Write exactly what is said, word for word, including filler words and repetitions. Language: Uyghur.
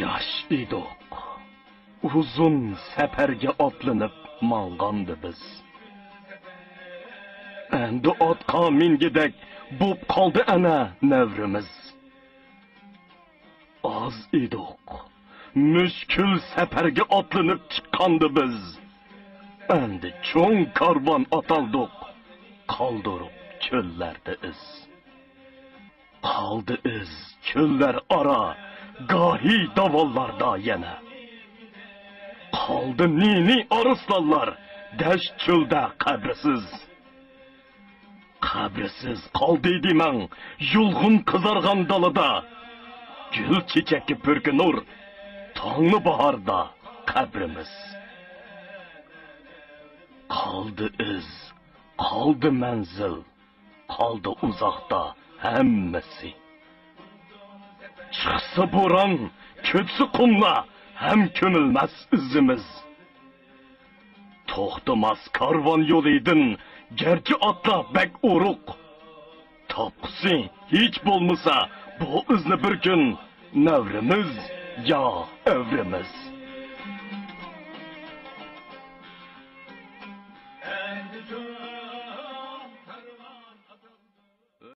ياش ئىدۇق، ئۇزۇن سەپەرگە ئاتلىنىپ ماڭغاندا بىز. ئەمدى ئاتقا مىنگۈدەك بوپ قالدى ئەنە نەۋرىمىز. ئاز ئىدۇق، مۈشكۈل سەپەرگە ئاتلىنىپ چىققاندا بىز. ئەمدى چوڭ كارۋان ئاتالدۇق، قالدۇرۇپ چۆللەردە ئىز. قالدى ئىز چۆللەر ئارا، گاھى داۋانلاردا يەنە. قالدى نى-نى ئارسلانلار دەشت-چۆلدە قەبرىسىز. قەبرىسىز قالدى دېمەڭ يۇلغۇن قىزارغان دالىدا. گۈل-چېچەككە پۈركىنۇر تاڭنى باھاردا قەبرىمىز. قالدى ئىز، قالدى مەنزىل، قالدى ئۇزاقتا ھەممىسى. چىقسا بوران، كۆچسە قۇملار، ھەم كۆمۈلمەس ئىزىمىز. توختىماس كارۋان يولىدىن گەرچە ئاتلار بەك ئورۇق. تاپقۇسى ھېچ بولمىسا بۇ ئىزنى بىر كۈن نەۋرىمىز يا ئەۋرىمىز.